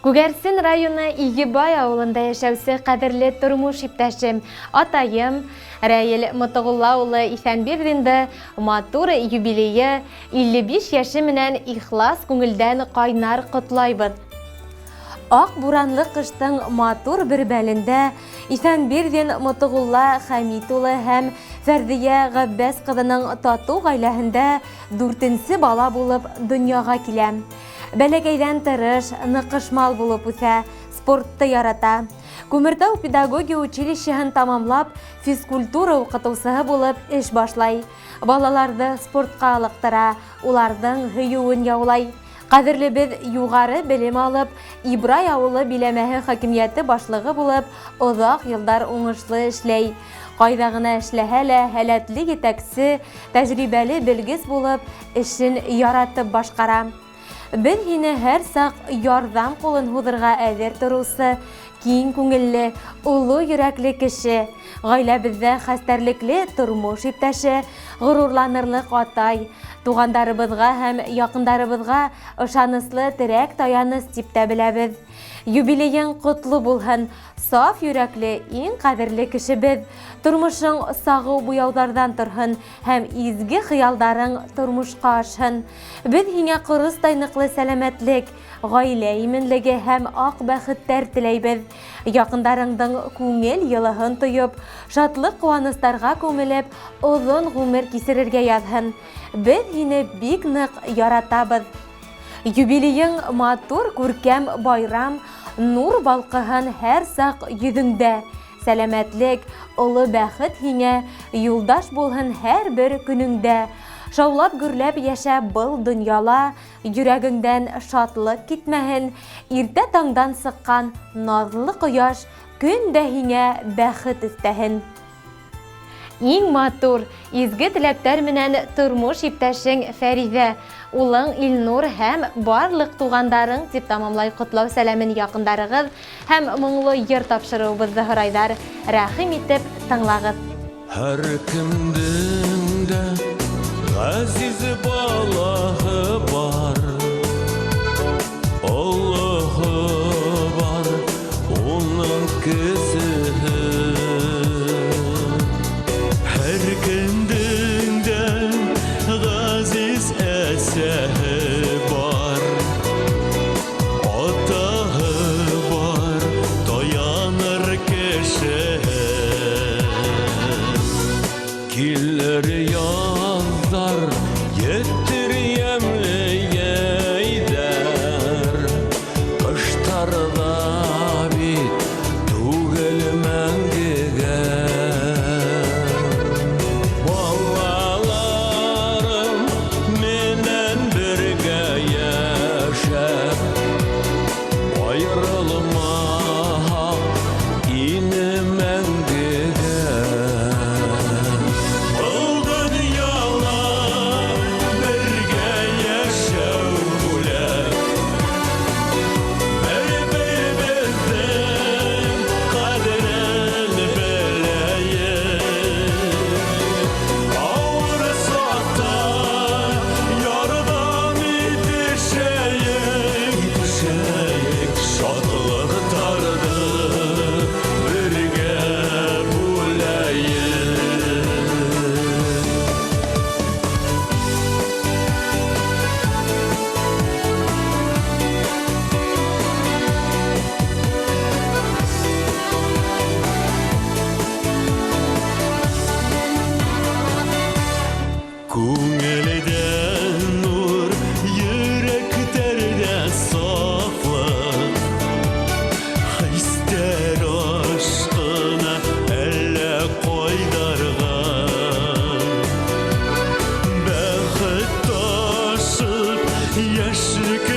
Күгәрсен районы Игебай авылында яшәүсе кадерле тормыш иптәшем, атаем Рәил Мотыгулла улы Исәнбирдинды матур юбилее 55 яше менән ихлас күңелдән кайнар котлайбыз. Ак буранлы кыштың матур бер мәлендә Исәнбирдин Мотыгулла Хәмит улы һәм Фәрдия Габбәс кызының тату гаиләһендә дүртенче бала булып дөньяга килә. Бәләкәйдән тырыш, ныкышмал булып үсә, спортты ярата. Күмертау педагогия училищеһын тамамлап, физкультура укытыусыһы булып эш башлай. Балаларҙы спортҡа ылыҡтыра, уларҙың һөйөүен яулай. Ҡәҙерлебеҙ юғары белем алып, Ибрай ауылы биләмәһе хакимиәте башлығы булып, оҙаҡ йылдар уңышлы эшләй. Ҡайҙа ғына эшләһә лә, һәләтле етәксе, тәжрибәле белгес булып, эшен яратып башҡара. Беҙ һине һәр саҡ ярҙам ҡулын һуҙырға әҙер тороусы, киң күңелле, оло йөрәкле кеше, ғаиләбеҙҙә хәстәрлекле тормош иптәше, ғорурланырлыҡ атай, туғандарыбыҙға һәм яҡындарыбыҙға ышаныслы терәк-таяныс тип тә беләбеҙ. Юбилейың ҡотло булһын, саф йөрәкле иң ҡәҙерле кешебеҙ! Тормошоң сағыу буяуҙарҙан торһон һәм изге хыялдарың тормошҡа ашһын. Беҙ һиңә ҡоростай ныҡлы сәләмәтлек, ғаилә именлеге һәм аҡ бәхеттәр теләйбеҙ. Яҡындарыңдың күңел йылыһын тойоп, шатлыҡ-ҡыуаныстарға күмелеп, оҙон ғүмер кисерергә яҙһын. Беҙ һине бик ныҡ яратабыҙ. Юбилейың матур, күркәм байрам, нур балҡыһын һәр саҡ йөҙөңдә. Сәләмәтлек, оло бәхет һиңә юлдаш булһын һәр бер көнөңдә. Шаулап-гөрләп йәшә был донъяла, йөрәгеңдән шатлык китмәһен. Иртә таңдан сыҡҡан наҙлы ҡояш көн дә һиңә бәхет өҫтәһен. Иң матур, изге теләктәр менән тормош иптәшең Фәридә, улың Илнур һәм барлык туғандарың, дип тамамлай котлау сәламен якындарыгыз һәм моңлы йыр тапшырыуыбызды һорайҙар. Рәхим итеп тыңлағыҙ. Һәркемдең дә ғәзиз балаһы бар, Олоһо бар, уның кесеһе. Һәркемдең дә ғәзиз әсәһе бар, Атаһы бар, таяныр кешеһе. Килер язлар, етер ямьле йәйҙәр, Ҡыштар ҙа бит түгел мәңгегә. Балаларым менән бергә йәшәп, Айырылмаһаҡ ине мәңгегә. Был донъяла бергә йәшәү бүләк, Бер-беребеҙҙең ҡәҙерен беләйек. Ауыр саҡта ярҙам итешәйек, Шатлыҡтарҙы бергә бүләйек. Күңелдә нур, йөрәктәрҙә сафлыҡ, Хистәр ашҡына әллә ҡайҙарға. Бәхет ташып, йәшлек